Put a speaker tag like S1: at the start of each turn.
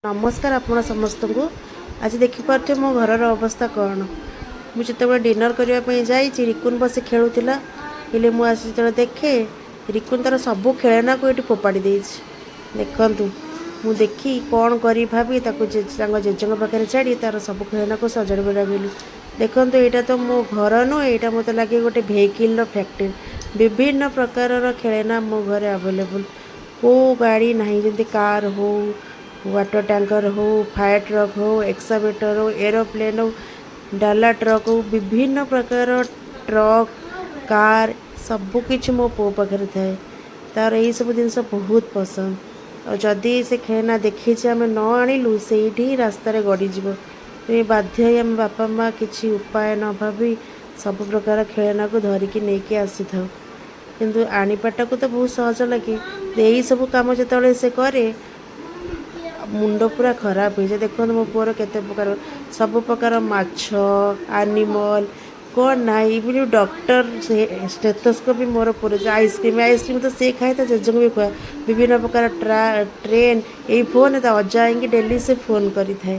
S1: ନମସ୍କାର ଆପଣ ସମସ୍ତଙ୍କୁ। ଆଜି ଦେଖିପାରୁଥିବେ ମୋ ଘରର ଅବସ୍ଥା କ'ଣ। ମୁଁ ଯେତେବେଳେ ଡିନର୍ କରିବା ପାଇଁ ଯାଇଛି, ରିକୁନ ବସି ଖେଳୁଥିଲା। ହେଲେ ମୁଁ ଆସି ଯେତେବେଳେ ଦେଖେ, ରିକୁନ ତାର ସବୁ ଖେଳନାକୁ ଏଠି ଫୋପାଡ଼ି ଦେଇଛି। ଦେଖନ୍ତୁ, ମୁଁ ଦେଖି କ'ଣ କରିବି ଭାବି ତାକୁ ତାଙ୍କ ଜେଜେଙ୍କ ପାଖରେ ଛାଡ଼ି ତାର ସବୁ ଖେଳନାକୁ ସଜାଡ଼ିବାକୁ ଲାଗିଲି। ଦେଖନ୍ତୁ, ଏଇଟା ତ ମୋ ଘର ନୁହେଁ, ଏଇଟା ମୋତେ ଲାଗେ ଗୋଟେ ଭେହିକିଲ୍ର ଫ୍ୟାକ୍ଟ୍ରି। ବିଭିନ୍ନ ପ୍ରକାରର ଖେଳନା ମୋ ଘରେ ଆଭେଲେବୁଲ୍। କେଉଁ ଗାଡ଼ି ନାହିଁ, ଯେମିତି କାର୍ ହଉ, ୱାଟର ଟ୍ୟାଙ୍କର ହଉ, ଫାୟାର ଟ୍ରକ୍ ହଉ, ଏକ୍ସାଭେଟର ହଉ, ଏରୋପ୍ଲେନ୍ ହଉ, ଡାଲା ଟ୍ରକ୍ ହଉ, ବିଭିନ୍ନ ପ୍ରକାର ଟ୍ରକ୍, କାର୍ ସବୁକିଛି ମୋ ପୁଅ ପାଖରେ ଥାଏ। ତାର ଏଇସବୁ ଜିନିଷ ବହୁତ ପସନ୍ଦ। ଆଉ ଯଦି ସେ ଖେଳନା ଦେଖିଛି, ଆମେ ନ ଆଣିଲୁ, ସେଇଠି ହିଁ ରାସ୍ତାରେ ଗଡ଼ିଯିବ। ତେଣୁ ବାଧ୍ୟ ହେଇ ଆମେ ବାପା ମା କିଛି ଉପାୟ ନ ଭାବି ସବୁ ପ୍ରକାର ଖେଳନାକୁ ଧରିକି ନେଇକି ଆସିଥାଉ। କିନ୍ତୁ ଆଣିବାଟାକୁ ତ ବହୁତ ସହଜ ଲାଗେ। ଏଇସବୁ କାମ ଯେତେବେଳେ ସେ କରେ, ମୁଣ୍ଡ ପୁରା ଖରାପ ହେଇଯାଏ। ଦେଖନ୍ତୁ, ମୋ ପୁଅର କେତେ ପ୍ରକାର, ସବୁ ପ୍ରକାର ମାଛ, ଆନିମଲ୍, କ'ଣ ନାହିଁ। ଇଭିନ୍ ଡକ୍ଟର ସେ ଷ୍ଟେଥୋସ୍କୋପ୍ ବି ମୋର ପୁଅର। ଆଇସ୍କ୍ରିମ୍, ଆଇସ୍କ୍ରିମ୍ ତ ସେ ଖାଏ, ତା ଜେଜେଙ୍କୁ ବି ଖୁଆଏ। ବିଭିନ୍ନ ପ୍ରକାର ଟ୍ରେନ୍, ଏଇ ଫୋନ୍, ତା ଅଜା ଆଇକି ଡେଲି ସେ ଫୋନ୍ କରିଥାଏ।